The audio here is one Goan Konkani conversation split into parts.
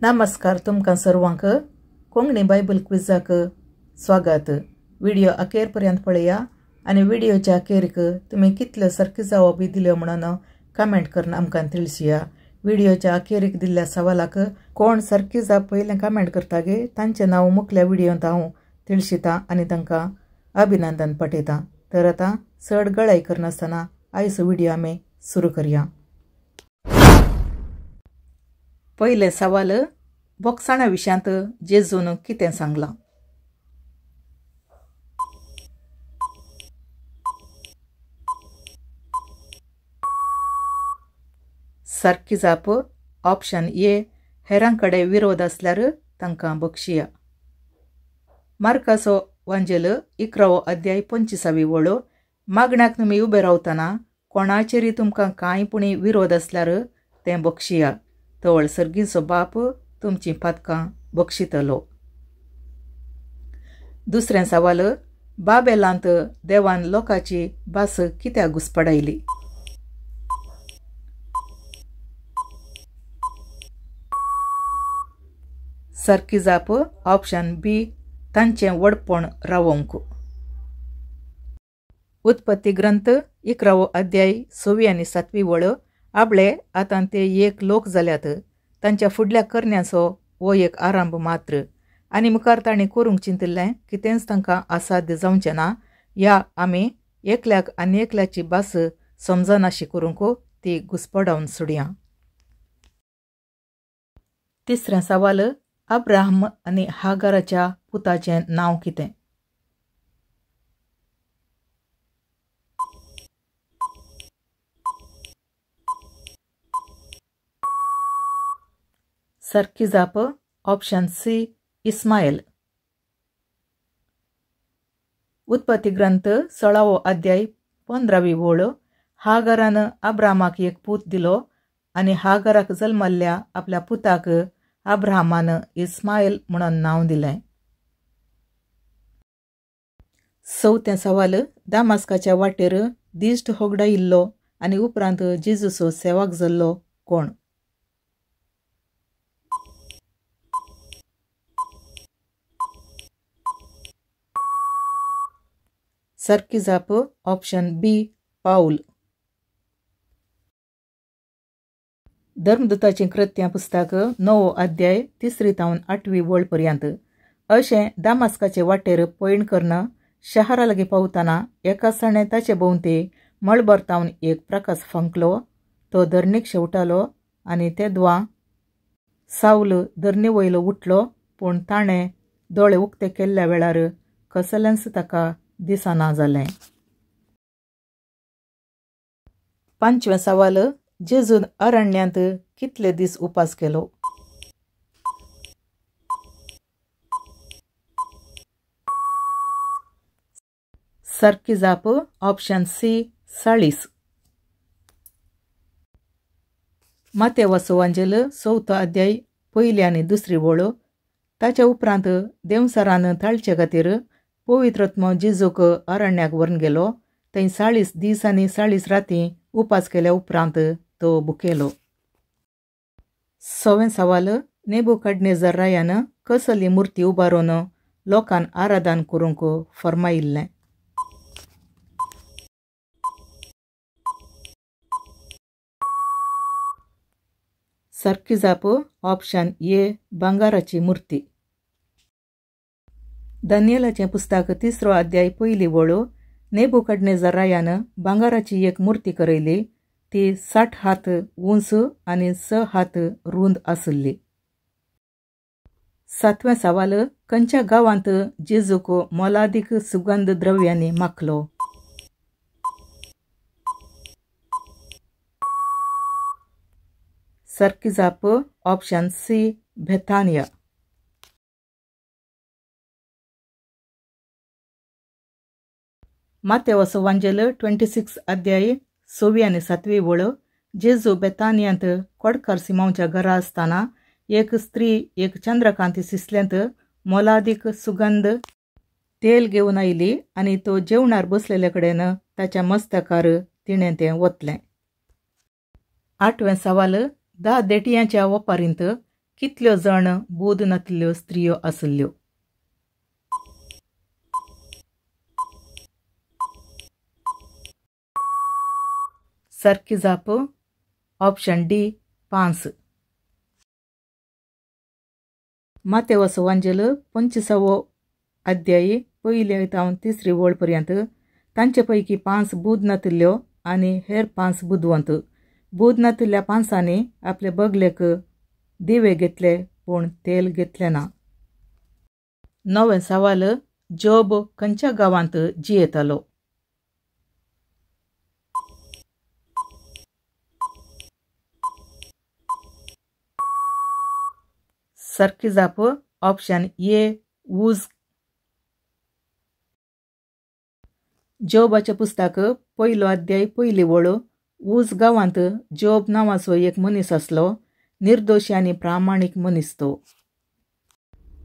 नमस्कार तुमकां सर्वांक कोंकणी बायबल क्विजाक स्वागत। व्हिडिओ अखेर पर्यंत पळया आनी व्हिडिओच्या अखेरीक तुमी कितल्यो सारक्यो जावो बी दिल्यो म्हणून कमेंट करून आमकां तिळसया। व्हिडिओच्या अखेरीक दिल्ल्या सवालाक कोण सारकी जाप पयलें कमेंट करता गे तांचें नांव मुखल्या व्हिडियोंत हांव तिळशितां आनी तांकां अभिनंदन पठयतां। तर आतां चड गळाय करनासतना आयचो व्हिडिओ आमी सुरू करया। पयलें सवाल, बोक्साणा विशयांत जेजून कितें सांगलां? सारकी जाप ऑप्शन ए, हेरां कडेन विरोध आसल्यार तांकां बक्षिया। मार्काचो वांजेल 11वो अध्याय 25वी वळ, मागण्याक तुमी उबे रावतना कोणाचेरी तुमकां कांय पुणी विरोध आसल्यार तें बक्षिया, तवळ सर्गीचो बाप तुमची पातकां बक्षितलो। दुसरें सवाल, बाबेलांत देवान लोकांची भास कित्याक घुस्पडायली? सारकी जाप ऑप्शन बी, तांचें व्हडपण रावोवंक। उत्पत्ती ग्रंथ 11वो अध्याय 6वी आनी 7वी वळ, आपले आतां ते एक लोक जाल्यात, तांच्या फुडल्या करण्याचो हो एक आरंभ मात्र आनी मुखार तांणी करूंक चिंतिल्लें कितेंच तांकां असाध्य जावचें ना। ह्या आमी एकल्याक आनी एकल्याची भास समजनाशी करूंक ती घुस्पडावन सोडया। तिसरें सवाल, अब्राहम आनी हागाराच्या पुताचें नांव कितें? सारकी जाप ऑप्शन सी, इस्मायल। उत्पत्ती ग्रंथ 16वो अध्याय 15वी वळ, हागारान अब्राहमाक एक पूत दिलो आनी हागाराक जल्मल्ल्या आपल्या पुताक अब्राहमान इस्मायल म्हणून नांव दिलें। चवथें सवाल, दामास्काच्या वाटेर दिश्ट होगडायिल्लो आनी उपरांत जेजूचो सेवक जाल्लो कोण? सारकी जाप ऑप्शन बी, पाऊल। धर्मदूताचीं कृत्यां पुस्तक 9वो अध्याय 3री तावन 8वी वळ पर्यंत, अशें दामास्काचे वाटेर पयण करून शहरा लागीं पावतना एका सणे ताचे भोंवती मळबर तावन एक प्रकाश फांकलो, तो धरणीक शेवटालो आनी तेदवा सावल धरणी वयलो उठलो, पूण ताणें दोळे उक्ते केल्ल्या वेळार कसलेंच ताका दिसना जालें। पांचवें सवाल, जेजून अरण्यांत कितले दीस उपास केलो? सारकी जाप ऑप्शन सी, 40। मातेवाचो वांजेल 4थो अध्याय 1ली आनी 2री वळ, ताच्या उपरांत देंवचारान ताळचे खातीर पवित्रत्म जेजूक अरण्याक व्हरून गेलो, थंय 40 दीस आनी 40 राती उपास केल्या उपरांत तो भुकेलो। सवें सवाल, नेबुकदनेझर रायान कसली मूर्ती उबारून लोकान आराधन करूंक फर्मायिल्लें? सारकी जाप ऑप्शन ए, भांगाराची मूर्ती। दानियेलाचें पुस्तक 3रो अध्याय 1ली वळ, नेबुकदनेझर रायान भांगाराची एक मूर्ती करयली, ती 60 हात उंच आनी 6 हात रूंद आसली। सातवें सवाल, खंयच्या गांवांत जेजूक मोलादीक सुगंध द्रव्यांनी माखलो? सारकी जाप ऑप्शन सी, बेथानिया। मातेवाचो वांजेल 26 अध्याय 6वी आनी 7वी वळ, जेजू बेतानियांत कोडकार सिमांवच्या घरा आसतना एक स्त्री एक चंद्रकांती सिसल्यांत मोलादीक सुगंध तेल घेवन आयली आनी तो जेवणार बसलेले कडेन ताच्या मस्तकार तिणें तें ओतलें। आठवें सवाल, 10 देठयांच्या ओपारींत कितल्यो जाण बूद नातिल्ल्यो स्त्रियो आसल्ल्यो? सारकी जाप ऑप्शन डी 5. मातेवाचो वांजेल 25वो अध्यायी पयले जावन तिसरी वळ पर्यंत तांचे पैकी 5 बूद नातिल्ल्यो आनी हेर 5 बुदवंत. बूद नातिल्ल्या 5 आपले बगलेक दिवे घेतले पूण तेल घेतले ना. 9वें सवाल, जोब खंयच्या गांवांत जियेतालो? सारकी जाप ऑप्शन ए ऊज. जोबाचें पुस्तक 1 अध्याय 1 वळ. ऊज गांवांत जोब नांवाचो एक मनीस आसलो. निर्दोशी आनी प्रामाणीक मनीस तो.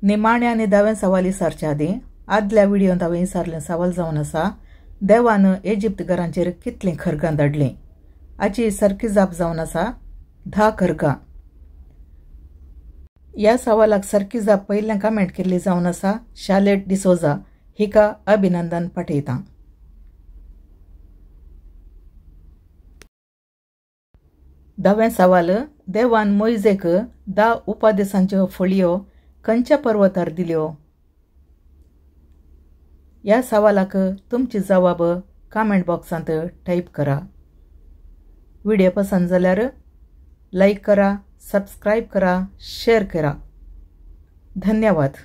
निमाणे आनी 10वें सवाल विचारच्या आदीं आदल्या व्हिडियोंत हांवें विचारलें सवाल जावन आसा, देवान इजिप्त घरांचेर कितलीं खरगां धाडलीं? हाची सारकी जाप जावन आसा 10 खरगां. ह्या सवालाक सारकी जाप पयलें कमेंट केल्ली जावन आसा शालेट डिसोजा हिका अभिनंदन पाठयता. 10वें सवाल, देवान मोयजेक 10 उपदेशांच्यो फळयो खंयच्या पर्वतार दिल्यो? ह्या सवालाक तुमची जवाब कमेंट बॉक्सांत टायप करा. व्हिडिओ पसंत जाल्यार लायक करा, सबस्क्राईब करा, शेअर करा. धन्यवाद.